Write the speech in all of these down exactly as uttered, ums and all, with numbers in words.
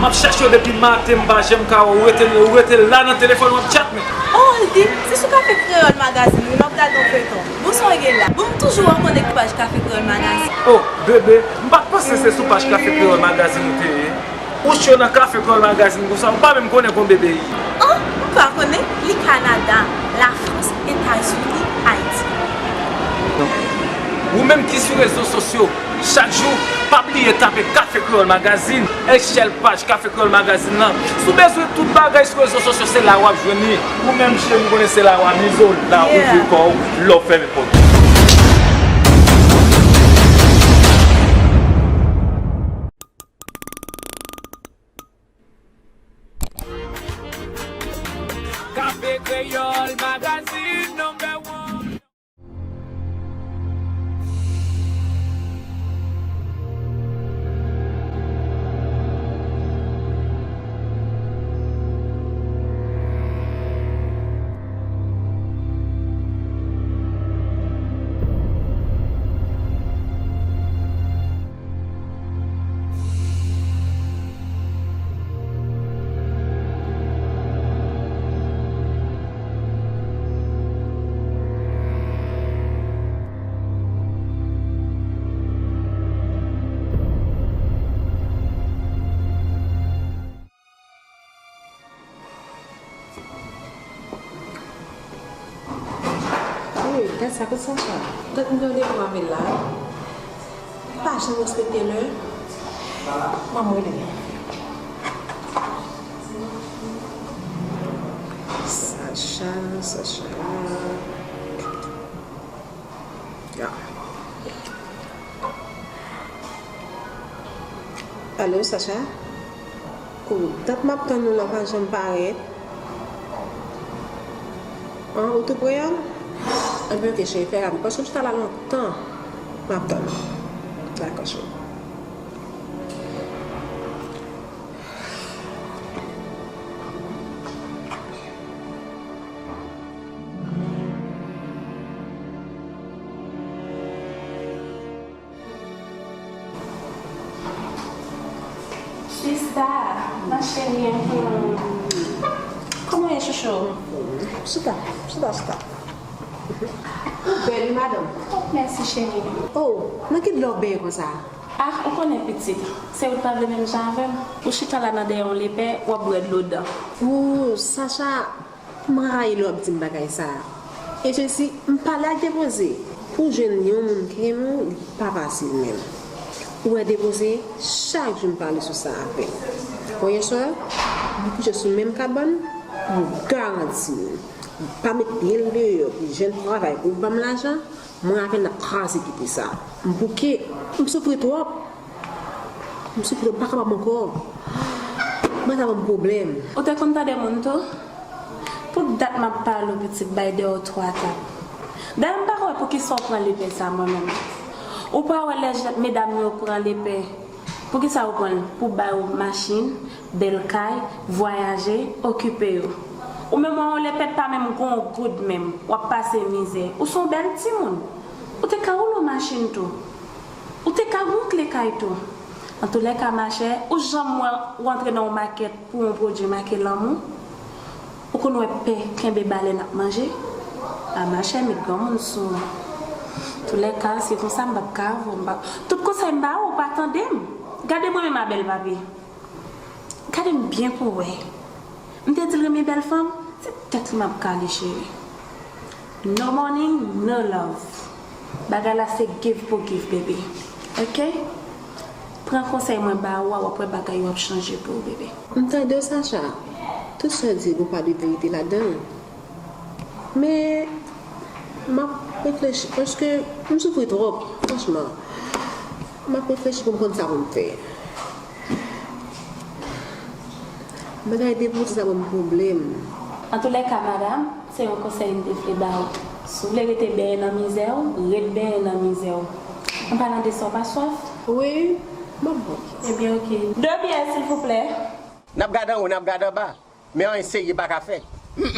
M ap chèche w depi maten, m pa janm ka wè w. Ou rete, ou rete la nan telefòn w ap chat men. Oh, Oldie, se sou Kafe Kreyòl Magazine wi m ap gade yon feyton. Bon, sa w gen la? Bon, m toujou abòne ak paj Kafe Kreyòl Magazine. Oh, bebe, m pa t panse se sou paj Kafe Kreyòl Magazine ou te ye. Ou cho nan Kafe Kreyòl Magazine konsa, ou pa menm konnen kon bebe ye. Oh, m pa konnen, li Kanada, Lafrans, Etazini, Ayiti. Ou menm ki sou rezo sosyo, chak jou, pa bliye tape Kafe Kreyòl Magazine, Echèl paj Kafe Kreyòl Magazine lan. Si w bezwen tout bagay sou rezo sosyo, se la w ap jwenn li. Ou menm, cheri, m konnen se la w ap mize w, la w ouvri kò w, lè w fèmen pòt ou. Kafe Kreyòl Magazine number one. Wi, gad sa, kote Sacha? Gad moun nan devan avè l la. Pa janm respekte lè. Ban m rele l. Sacha, Sacha. Ya. Alo, Sacha? O, dat m ap tann ou la, w pa janm parèt. An, ou tou pre a? Enben, oke, cheri, fè rapid, paske m chita la lontan. M ap tann ou. Dakò, cheri. Sista, ma chérie, hmm. Kòman w ye, chouchou? Chita, chita, chita. Ou bèl, wi, madanm. Oh, mèsi, cheri. Oh, nan ki dlo w benyen konsa? Ah, ou konnen, pitit. Se ou t pa vle menm jan avè m. Ou chita la nan dèyè yon lepè, w ap bwè dlo dan. Oh, Sacha, m rayi lè w ap di m bagay sa a. E Jesi, m pale ak Depoze. Pou jwenn yon moun ki renmen w, li pa fasil menm. Ou wè Depoze, chak jou m pale sou sa avè l. Bon, yèswa, nou kouche sou menm kabann, m garanti w. Li pa met pye l deyò pou jwenn travay pou l ban m lajan, mwen avè l n ap kraze kite sa. M bouke, m soufri twòp. M soufri, m pa kapab ankò. Mwen ta ban m pwoblèm. Ou te konn tande moun tou? Pou dat m ap pale w, pitit, bay de ou twa tab. Dayè, m pa wè poukisa w pran lepè sa, mwen menm. Ou pa wè lè jèt medam yo pran lepè, poukisa yo pran l? Pou bay yo machin, bèl kay, vwayaje, okipe yo. Ou menm, w yon lepè, pa menm gon goud menm, w ap pase mizè. Ou se yon bèl timoun. Ou te ka woule yon machin tou. Ou te ka gon kle kay tou. Antoulèka, machè, ou janm wè ou antre nan yon makèt pou yon pwodui make lanmou? Ou konn wè pè kenbe balèn ap manje? A, machè, met granmoun sou ou. Antoulèka, se konsa m p ap ka avè w, m p ap, tout konsèy m ba ou, ou pa tande m. Gade mwen menm a bèl papi. Gade m byen pou w wè. M te di l renmen bèl fanm, se tèt li m ap kale, cheri. No money, no love. Bagay la se give pou give, bebe. Oke? Pran konsèy mwen ba ou a, w ap wè bagay yo ap chanje pou ou, bebe. M tande w, Sacha. Tout sa w di, gon pa de verite ladan l. Men, m ap reflechi, paske m soufri twòp, franchman. M ap reflechi pou m konn sa pou m fè. Bagay depoze sa ban m pwoblèm. Antoulèka, madanm, se yon konsèy m te vle ba ou. Si w vle rete benyen nan mizè w, ret benyen nan mizè w. An palan de sa, w pa swaf? Wi, m ap bwè. Ebyen, oke. De byè, silvouplè. N ap gade anwo, n ap gade anba. Men anyen serye pa ka fèt.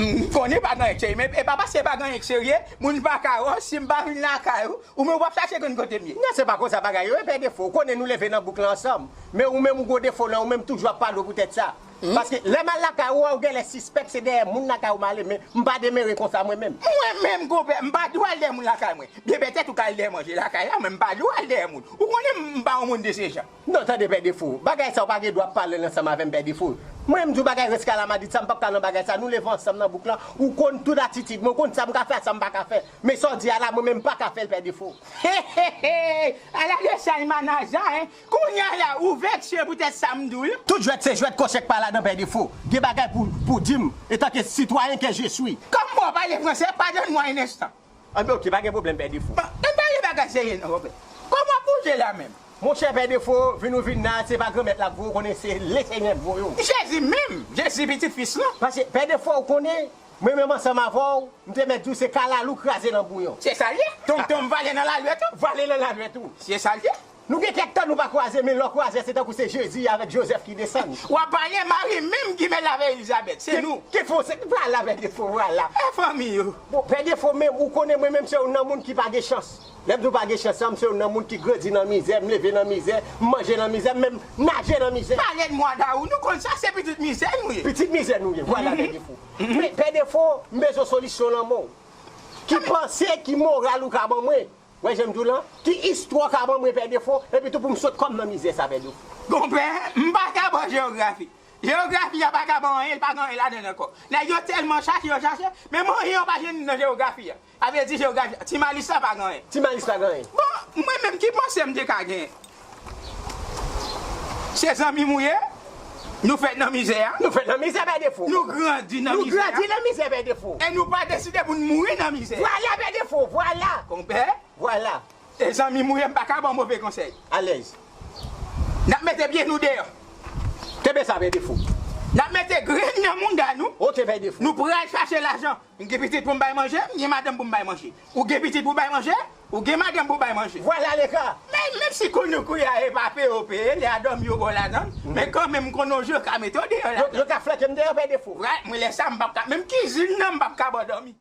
M konnen pa gen anyen k serye, men e pa paske pa gen anyen k serye, moun pa ka wè w, si m pa vin lakay ou, ou menm w ap chache konn kote m ye. Non, se pa konsa bagay yo ye, Pè Defo. Ou konnen nou leve nan bouk la ansanm. Men ou menm ou gon defo nan ou menm, toujou ap pale w poutèt sa. Paske lè m al lakay ou a, ou genlè sispèk se dèyè moun lakay ou m ale, men m pa demere konsa mwen menm. Mwen menm, konpè, m pa dwe al dèyè moun lakay mwen. Byen petèt ou ka al dèyè manje lakay la, men m pa dwe al dèyè moun. Ou konnen m pa yon moun de se jan. Non, tande, Pè Defo. Bagay sa, ou pa gen dwa ap pale l ansanm avè m, Pè Defo. Mwen, m di w bagay rès kalamadit sa, m p ap ka nan bagay sa. Nou leve ansanm nan bouk lan. Ou konn tout atitid mwen, ou konn sa m ka fè ak sa m pa ka fè. Men sa w di a la, mwen menm, m pa ka fè l, Pè Defo. He, he, he! Ala de chay manaja, en! Kounye a la, ou vekse poutèt sa m di w yo? Tout jwèt se jwèt, kochèk pa ladan, Pè Defo. Gen bagay pou, pou di m, etanke sitwayen ke je suis. Kòm mwen pale fransè, pardonne-moi un instant. Anben, oke, pa gen pwoblèm, Pè Defo. Bon, ann pale bagay serye non, konpè. Kòman w ap bouje la menm? Monchè, Pè Defo, vin ou vin la, se pa Granmèt la k voye w, ou konnen se Lesenyè k voye w. Jezi menm! Jezi pitit fis lan. Paske, Pè Defo, ou konnen, mwen menm ansanm avè w, m te mèt di w se kalalou kraze nan bouyon. Se sa l ye. Tonton m vale nan lalwèt ou. Vale nan lalwèt ou. Se sa l ye. Nou gen kèk tan nou pa kwaze, men lè w kwaze, se tankou se Jezi avèk Jozèf ki desann. W ap pale Mari menm ki mèt lave Elizabèt, se nou. Ki, ki fè w se, vwala, Pè Defo, vwala. E fanmi yo. Bon, Pè Defo menm, ou konnen mwen menm se youn nan moun ki pa gen chans. Lè m di w pa gen chans, sa, m se youn nan moun ki grandi nan mizè, m leve nan mizè, m manje nan mizè, m menm naje nan mizè. Pale de mwa dawou, nou konn sa, se pitit mizè nou ye. Pitit mizè nou ye, vwala, Pè Defo. Men, Pè Defo, m bezwen solisyon nan men w. Ki panse, ki moral ou ka ban mwen? Wè jan m di w lan, ki istwa w ka ban mwen, Pè Defo, epi tou pou m sot kò m nan mizè sa, Pè Defo. Konpè, m pa ka ba w jewografi. Jewografi a pa ka ba w anyen, li pa gen anyen ladan l ankò. Nèg yo tèlman chache, yo chache, menm anyen yo pa jwenn nan jewografi a. Sa vle di jewografi a, Ti Malis la pa gen anyen. Ti Malis pa gen anyen. Bon, mwen menm ki panse m te ka genyen? Se zanmi m ou ye? Nou fèt nan mizè a? Nou fèt nan mizè, Pè Defo. Nou grandi nan mizè a? Nou grandi nan mizè, Pè Defo. E nou pa deside pou n mouri nan mizè. Vwala, Pè Defo, vwala. Konpè? Vwala. E zanmi m ou ye, m pa ka ba w move konsèy. Alèz. N ap mete pye nou deyò. Kenbe sa, Pè Defo. N ap mete grenn nan mouda nou. Oke, Pè Defo. Nou pral chache lajan. M gen pitit pou m bay manje, m gen madanm pou m bay manje. Ou gen pitit pou w bay manje, ou gen madanm pou w bay manje. Vwala leka. Men, menm si kounoukou a e pa peye w peye, lè a dòmi yo ba w ladan l, men kanmenm m konnen w je ka mete w deyò ladan l. Yo, yo ka flanke m deyò, Pè Defo. Vwala, mwen lè sa, m p ap ka, menm kizin nan, m p ap ka ba w dòmi.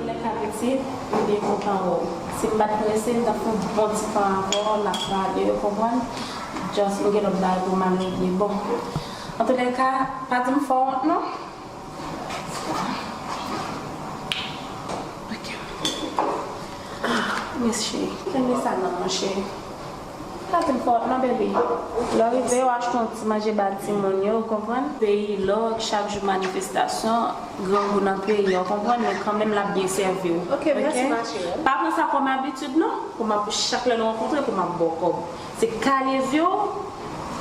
Antouka, pitit, m byen kontan wè w. Si m pa t prese, m t ap fè yon bon ti tan avè w, n ap pale, ou konprann? Just, m gen lòt bagay pou m al regle. Bon, antoulèka, pa di m fè w wont, non. Ok. Ah, mèsi, cheri. Kenbe sa nan, mon cheri. Pa di m fè w wont non, baby. Lè w rive, w achte yon ti manje ba timoun yo, ou konprann? Peyi lòk, chak jou manifestasyon, grangou nan peyi a, ou konprann? Men kanmenm, l ap byen sèvi w. Ok, mèsi, ma chérie. Pa pran sa kòm abitid, non. Pou m ap, chak lè nou rankontre, pou m ap ba w kòb. Se kale zye w,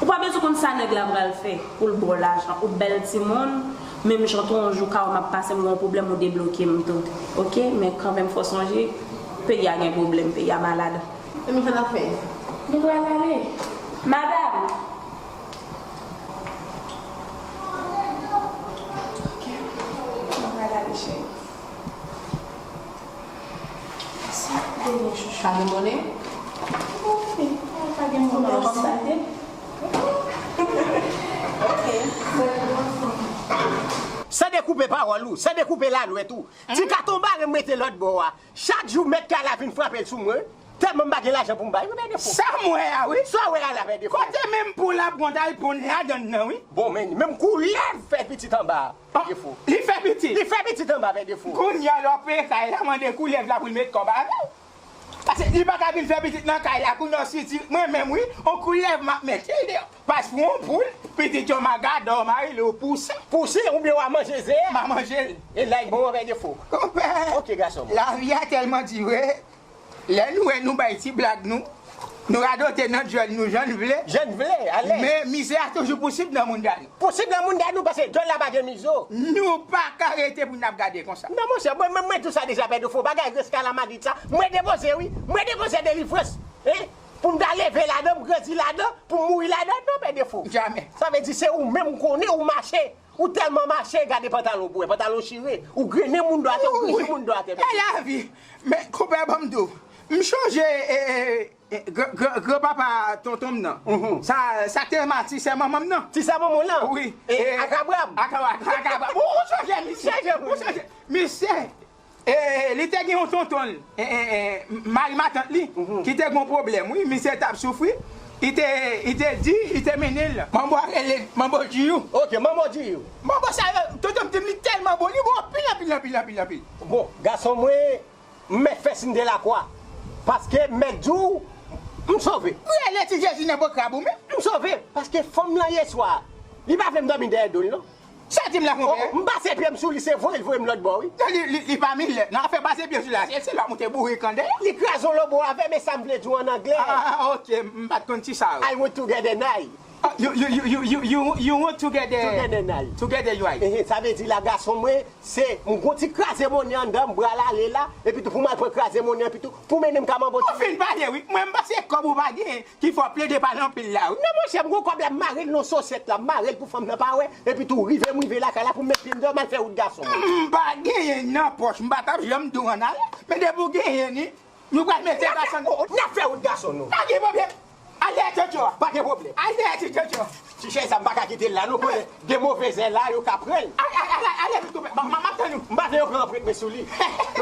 ou pa bezwen konn sa nèg la pral fè pou l ba w lajan. Ou bèl timoun, menm jan tou, yon jou ka wè m ap pase, m gen yon pwoblèm, ou debloke m tou. Ok? Men kanmenm, fò sonje, peyi a gen pwoblèm, peyi a malad. E nou fè n ap fè? Nou pral ale. Madanm! Ok. Nou pral ale, cheri. Sa, dènye chouchou. Pa gen monnen? Wi, pa gen monnen. Ou konn sa l ye? Ok. San dekoupe pawòl ou, san dekoupe lalwèt ou. Ti katon bare m rete lòt bò a. Chak jou mèt kay la vin frape l sou mwen. Tèlman m pa gen lajan pou m bay, wi, Pè Defo. Sa m wè a, wi. Sa w wè a la, Pè Defo. Kote menm poul ap gwonn al ponn ladann nan, wi. Bon, men, menm koulèv fè pitit anba a, Pè Defo. Li fè pitit. Li fè pitit anba, Pè Defo. Kounye a, lè w ap peye kay la, mande koulèv la pou l met kòb avè w. Paske li pa ka vin fè pitit nan kay la, kounye a w sitire. Mwen menm, wi, on koulèv m ap mete l deyò. Paske yon poul, pitit yo magadò, mari li w pousen. Pousen, oubyen w a manje ze a. M a manje l. E la, bon, Pè Defo. Konpè. Ok, gason. Lavi a tèlman di vre. Lè nou wè nou bay ti blag nou, Nou radote nan djòl nou jan n vle. Jan n vle, alèz. Men mizè a toujou posib nan moun dèyè nou. Posib nan moun dèyè nou, paske djòl la pa gen mizo. Nou pa ka rete pou n ap gade konsa. Non, monchè, mwen, mwen, mwen, tou sa deja pèdi fo. Bagay Greska la Madrid sa, mwen depoze, wi. Mwen depoze delivrans. Hein? Pou m ta leve ladan, m grandi ladan, pou m mouri ladan, non, pèdi fo. Jamè. Sa vle di se ou menm m konnen ou mache. Ou tèlman mache, gade pantalon w, pantalon chire. Ou grennen moun do atè, ou grennen moun do atè. E lavi. Men, konpè, ban m di w. M chonje, e, e, e, gran, gran, gran papa tonton m nan. Mhm. Sa, sa te ma ti sè manman m nan. Ti sè manman w lan? Wi. E, e, akabrab. Akabra-, akabra-, ou, ou chonje, misye. Chonje, wi. Ou chonje. Misye. E, li te gen yon tonton l, e, e, e, mari matant li, mhm, ki te gen yon pwoblèm, wi, misye t ap soufri. Li te, li te di, li te mennen l. Manbo a rele, Manbo Diyou. Ok, Manbo Diyou. Manbo sa yo, tonton m di m li tèlman bon, li bon anpil, anpil, anpil, anpil, anpil. Bon, gason mwen, m mèt fè siy de lakwa. Paske m mèt di w, m sove. Rele ti Jezi nan bon krab ou menm. M sove, paske fanm lan yèswa, li pa vle m dòmi dèyè do l, non. Sa di m la, konpè? Oh, m pase pye m sou li, se voye l voye m lòt bò, wi. Non, li, li, li pa milè. Nan afè pase pye sou la, se, se lòt moun te boure kandè. Li kraze yon lobo avè m, e sa m vle di w an anglè. Ah, ok, m pa t konn ti sa yo. I want to get an eye. Ah, you, you, you, you, you, you, you want to get the, to get an eye. To get the eye. Ehe, sa vle di la, gason mwen, se, m gon ti kraze monnen anndan m, bra l ale la, epi tou pou m al pran kraze monnen an, epi tou, pou mennen m ka manbo. Ou fin pale, wi. Mwen, m panse kòb ou pa genyen. Ki fè w plede pale anpil la, wi. Non, monchè, m gon kòb la, m mare l nan sosyèt la, m mare l pou fanm nan pa wè, epi tou, rive m rive lakay la pou m met pye m deyò, m al fè wout gason. M pa genyen nan pòch, m pa t ap janm di w ann ale, men depi w genyen ni, nou pral mete gason. N ap fè wout gason, nou. Pa gen pwoblèm. Al dèyè tchotcho a. Pa gen pwoblèm. Al dèyè ti tchotcho. Ti chèz sa, m pa ka kite l la, non, konnen gen move zèl la, yo ka pran l. Ale, ale, ale, ale vit, konpè. M, m, m ap tann ou. M pa vle yo pran anprent mwen sou li.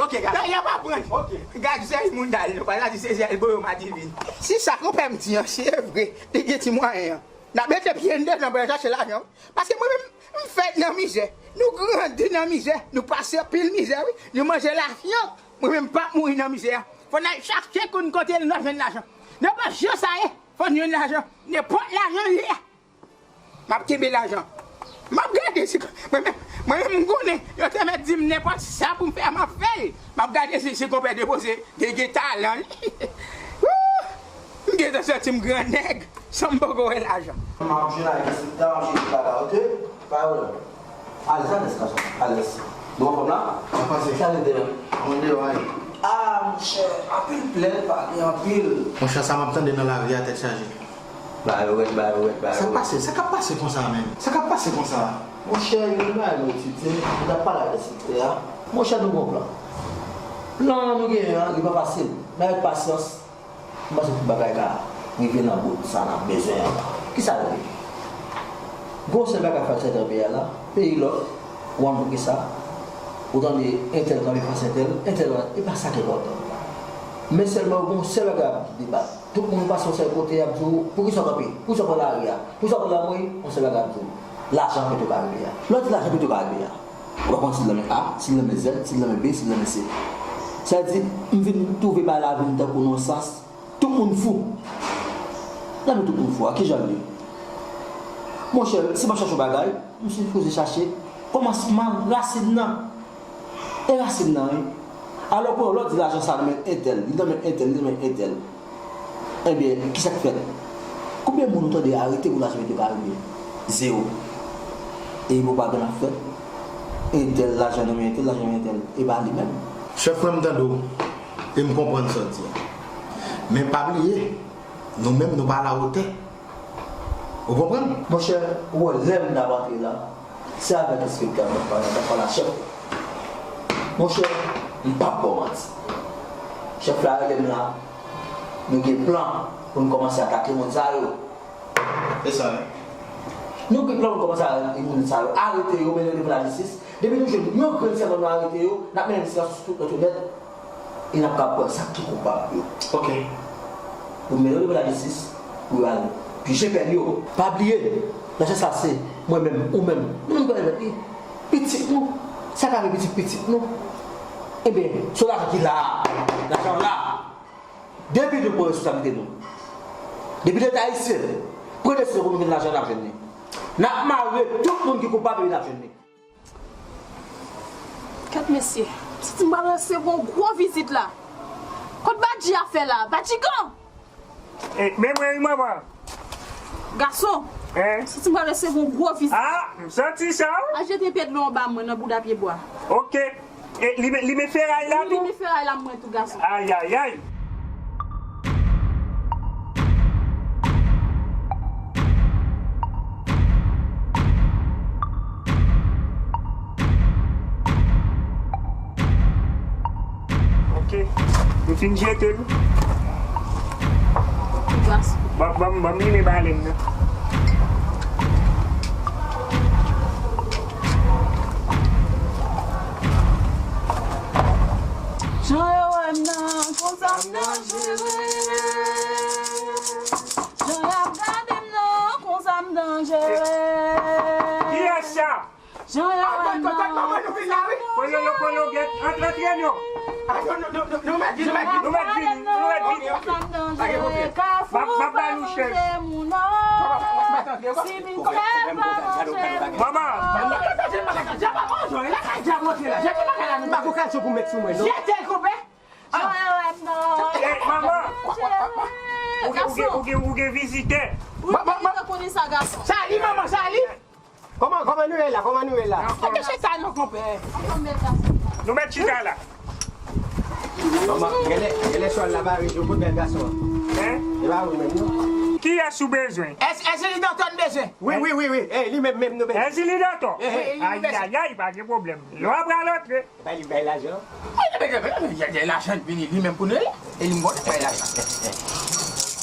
Ok, gade. Dayè, pa pran l. Ok. Gad zèl moun dal, nou pa la di se zèl boyo madivin. Si sa konpè m di an, se vre, li gen ti mwayen an. N ap mete pye n dedan pou n al chache lajan, wi. Paske mwen menm, m fèt nan mizè. Nou grandi nan mizè. Nou pase anpil mizè, wi. Nou manje lafyant. Mwen menm, m p ap mouri nan mizè a. Fò n al chache koun kote l, n ap jwenn lajan. Nenpòt jan sa ye, fò n jwenn lajan. Nenpòt lajan l ye a. M ap kenbe lajan. M ap gade si, mwen menm, mwen menm m konnen, yo te mèt di m nenpòt sa pou m fè, m ap fè l. M ap gade si, si konpè Depoze te gen talan li. Woo! M gentan santi m gran nèg, san m poko wè lajan. M ap jwenn ak Jessica, m ap jwenn bagay, ok? Pa pwoblèm. Alèz, alèz, gason. Alèz. Nou anfòm la? Sa pase? Sa rete menm? Mwen deyò a ye. Ah, monchè, anpil plèn, pa gen anpil. Monchè, sa m ap tande nan lari a, tèt chaje. Ba yo rèd, ba yo rèd, ba yo rèd. Sa k pase? Sa k ap pase konsa menm? Sa k ap pase konsa? Monchè, yon bagay nou etidye, nou t ap pale avèk enstriktè a. Monchè, nou gon plan. Plan nou genyen an, li pa fasil. Men avèk pasyans, m panse tout bagay ka rive nan bout sa n ap bezwen an. Kisa l ye? Gon sèl bagay k ap fè sèten peyi a la, peyi lòt, ou konn poukisa? Ou tande entèl kanpe fas entèl, entèl, e pa sa k enpòtan. Men sèlman gon sèl bagay ap debat. Tout moun pase yon sèl kote, y ap di w, poukisa w kanpe? Poukisa w pran lari a? Poukisa w pran lanmri? Yon sèl bagay ap di w, lajan Petro Karibe a. Lè w di lajan Petro Karibe a, ou pa konn si l nan men A, si l nan men Z, si l nan men B, si l nan men C. Sa vle di, m vin twouve bagay la vin tankou non sans, tout moun fou. Nan men tout moun fou a, kijan l ye? Monchè, si m ap chache yon bagay, m sipoze chache kòmansman rasin nan. E rasin nan, wi. Alò, kounye a, lè w di lajan sa nan men entèl, li nan men entèl, li nan men entèl. Ebyen, kisa k fèt? Konbyen moun ou tande arete pou lajan Petro Karibe? Zewo. E pwopagann ap fèt. Entèl, lajan nan men entèl, lajan nan men entèl. E pa li menm. Chèf mwen, m tande w. E m konprann sa w di a. Men pa bliye, nou menm, nou pa alawotè. Ou konprann? Monchè, ou wè lè m t ap antre la, se avèk enspektè m t ap pale, m t ap pale ak chèf la. Monchè, m p ap ba w manti. Chèf la rele m la, nou gen plan pou n kòmanse atake moun sa yo. E sa, wi. Nou gen plan pou n kòmanse atake moun sa yo, arete yo, mennen yo devan lajistis. Depi nou jwenn yon grenn sèl nan nou arete yo, n ap mennen l silans sou tout lòt yo nèt. E n ap ka pran sa ki koupab yo. Ok. Pou mennen yo devan lajistis, pou yo al jije pèn yo. Pa bliye, lajan sa se mwen menm, ou menm, nou menm ki pral remèt li. Pitit nou, sa ka rive pitit pitit nou. Ebyen, se yon lajan ki la, lajan la. Depi nou pran responsablite nou, depi Leta ayisyen pran desizyon pou nou jwenn lajan, n ap jwenn li. N ap mare tout moun ki koupab epi n ap jwenn li. Gad mesye, m santi m pral resevwa yon gwo vizit la. Kot Badji afè la? Badjigan! E, men mwen wi, manman. Gason, Hein? Santi m pral resevwa yon gwo vizit. Ah, m santi sa, wi. Al jete pye dlo anba mwen nan bouda pyebwa. Ok. E, li, li men feray la tou? Li men feray la mwen tou, gason. Ayayay. Ok. Nou fin jete l. Ban, ban, ban m limen balen nan. Jan yo wè m nan, konsa m danjere. Jan y ap gade m nan, konsa m danjere. Kiyès sa? Jan yo wè m nan. Polo, yo, polo, gen, antre, antre, non. Nou mèt vini, nou mèt vini, nou mèt vini. M ap, m ap ba nou chèz. Manman. Jete l, konpè. Eh, manman. Ou gen, ou gen, ou gen, ou gen vizitè. Wi, vizitè konnen sa, gason. Sali, manman, sali. Kòman, kòman nou ye la? Kòman nou ye la? Mete chita non, konpè. Nou mèt chita la. Manman, genlè, genlè chwal la bare, yo pot bèl gason an. Hein? E pa ou menm, non? Kiyès ou bezwen? Èske, èske li Danton bezwen? Wi, wi, wi, wi. Eh, li menm, menm nou bezwen. Èske li Danton? Eh, eh. Ayayay, pa gen pwoblèm. Lè w ap pral antre. Bay li, bay lajan. Mwen te mete, mete, mete, lajan vini li menm pou nou ye. E li m konnen bay lajan.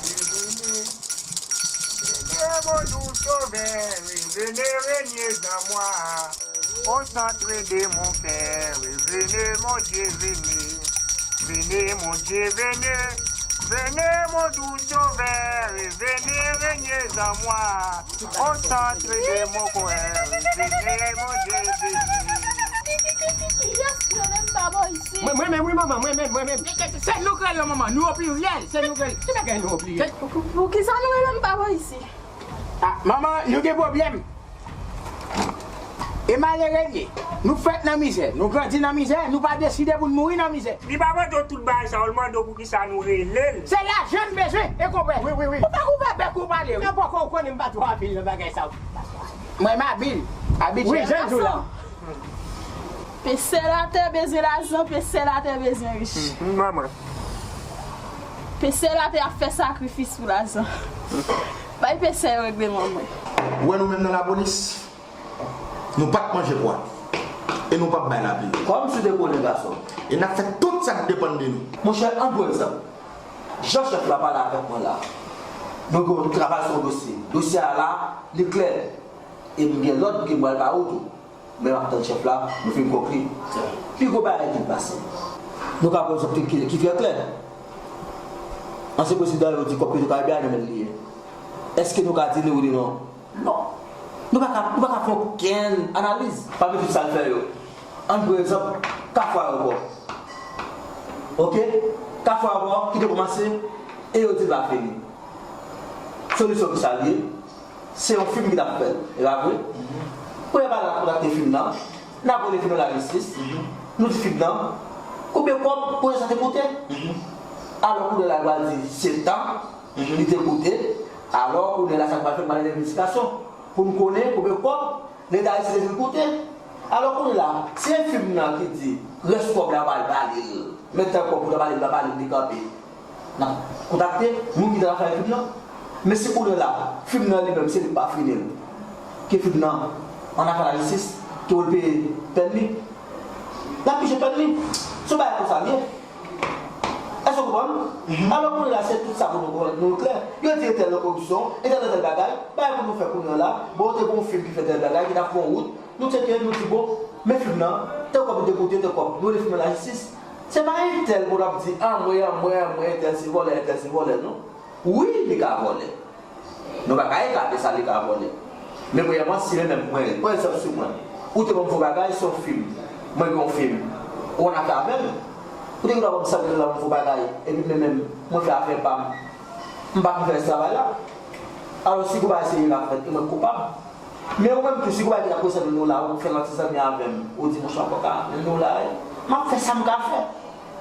Revene, Dieu mon doux sauveur, revene, regnez en moi. Au centre de mon cœur, revene, mon Dieu, vene. Vene, mon Dieu, vene. Vene, mon doux sauveur, revene, regnez en moi. Au centre de mon cœur, revene, mon Dieu, vene. Kiyès ki rele m pa bò isi? Mwen, mwen menm, wi, manman, mwen menm, mwen menm. Se nou k rele manman, nou opliryèl, se nou k rele. Ki bagay nou opliryèl? Pou, pou, poukisa nou rele m pa bò isi? Ah, manman, nou gen pwoblèm. E malere n ye. Nou fèt nan mizè, nou grandi nan mizè, nou pa deside pou n mouri nan mizè. Li pa mande w tout bagay sa yo, l mande w poukisa nou rele l. Se lajan n bezwen, e konpè. Wi, wi, wi. Ou pa k ouvè bèk ou pale, wi. Nan pòkò ou konnen m pa twò abil nan bagay sa yo. Mwen, m abil. Abitye. Wi, jan l di w la. Pe sèlatè bezwen lajan, pe sèlatè bezwen rich. Mhm, manman. Pe sèlatè ap fè sakrifis pou lajan. Bay pe sè yo regle manman. Ou wè nou menm nan lapolis, nou pa t manje pwa. E nou p ap bay lapli. Kòmsi w te konnen, gason. E n ap fè tout sa k depann de nou. Monchè, ann pran egzanp. Jan chèf la pale avèk mwen la. Nou gen yon travay sou yon dosye. Dosye a la, li klè. E m gen lòd ke m pral ba ou tou. Men m ap tann chèf la, nou fin konkli. Pi gwo bagay ki pase. Nou ka pran egzanp ki, ki, ki trè klè. Ansyen prezidan yo di kòb Petwokaribe a nan men l li ye. Èske nou ka di li wi li non? Non. Nou pa ka, nou pa ka fè okenn analiz. Pami tout sa l fè yo, ann pran egzanp, Kafou Ayewopò. Oke? Kafou Ayewopò ki te kòmanse e yo di l pa fini. Solisyon ki sa l ye? Se yon fim ki t ap fèt, e pa vre? Premye bagay n ap kontakte fim nan, n ap rele fim nan lajistis, nou di fim nan, konbyen kòb pwojè sa te koute? Alò kounye a la yo pral di se tan, li te koute, alò kounye a la sa k pral fèt, pral envestigasyon pou n konnen konbyen kòb Leta ayisyen te fin koute. Alò kounye a la, si se fim nan ki di rès kòb la pral ba li l, men tèl kòb pou ta ba li l, pa ba li l, li kanpe. N ap kontakte moun ki te travay fim nan. Men si kounye a la, fim nan li menm, se li k pa fini l, ke fim nan an afè lajistis, ke w peye pèn li, l ap pije pèn li. Se yon bagay konsa l ye. Èske w konprann? Alò kounye a la, se tout sa pou nou konprann, nou klè. Yo di entèl nan koripsyon, entèl nan tèl bagay, bagay pou nou fè kounye a la, bon, te gen yon fim ki fè tèl bagay, ki t ap fè yon wout, nou tcheke, nou di, bon, men fim nan, tèl kòb li te koute, tèl kòb, nou rele fim nan lajistis. Se pa entèl pou n ap di, anmwe, anmwe, anmwe, entèl se vòlè, entèl se vòlè, non. Wi, li ka vòlè. Nou pa ka ekate sa, li ka vòlè. Men premyèman, si men menm mwen, pran egzanp sou mwen. Ou te ban m fo bagay, se yon fim. Mwen gen yon fim. Ou ann afè avè m. Ou te gen dwa ban m san mil dola, ban m fo bagay. Epi men menm, mwen fè afè pa m. M pa konn fè rès travay la. Alò, si gon bagay serye ka fèt, e mwen k koupab. Men ou menm tou, si gon bagay ki t ap koute san mil dola, ou fè yon ti zanmi avè m, ou di, monchè, fòk a mil dola, wi. M ap fè sa m ka fè.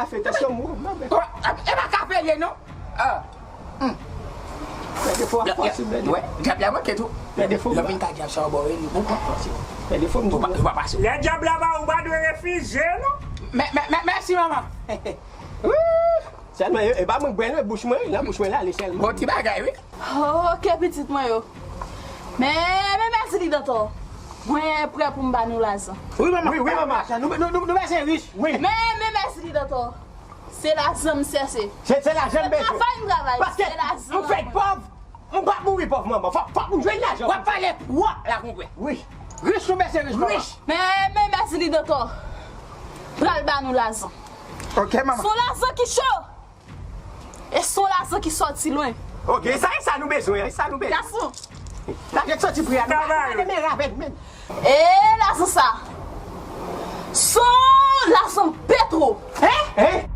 kafe, tansyon m wo, manman. E pa kafe l ye non. Ah. Hmm. Fè defo a fòs, ou bèl. Wè, dyab la manke tou. Fè defo. Lè vin ka dyab sa w bò, e li bon pran fòs. Fè defo m tou. Ou pa pase. Lè dyab la ba ou, pa dwe refize non. Mè, mè, mè, mèsi manman. Sèlman, e, e pa mwen k bwè l, non, bouch mwen, nan bouch mwen l ale sèlman. Bon ti bagay, wi. Oke, pitit mwen yo. Men, men mèsi li dantò. Mwen prè pou m ba nou lajan. Wi, manman. Wi, wi, manman. Nou, nou, nou, nou bezwen rich. Wi. Men, men mèsi li dantò. Se lajan m chèche. Se, se lajan m bezwen. Se travay m travay. Paske se lajan m fèk pòv. M p ap mouri pòv, manman. Fòk, fòk m jwenn lajan. W ap pale twòp la, konpè. Wi. Rich nou bezwen rich, manman. Rich. Men, men mèsi li dantò. Pral ba nou lajan. Oke, manman. Se yon lajan ki cho. E se yon lajan ki sòti lwen. Oke, e sa, e sa nou bezwen, e sa nou bezwen. Gason. Lajan k sòti pri a, nou pa, pa demere avè l menm. E lajan sa. Se yon lajan petwo. Hein? Hein?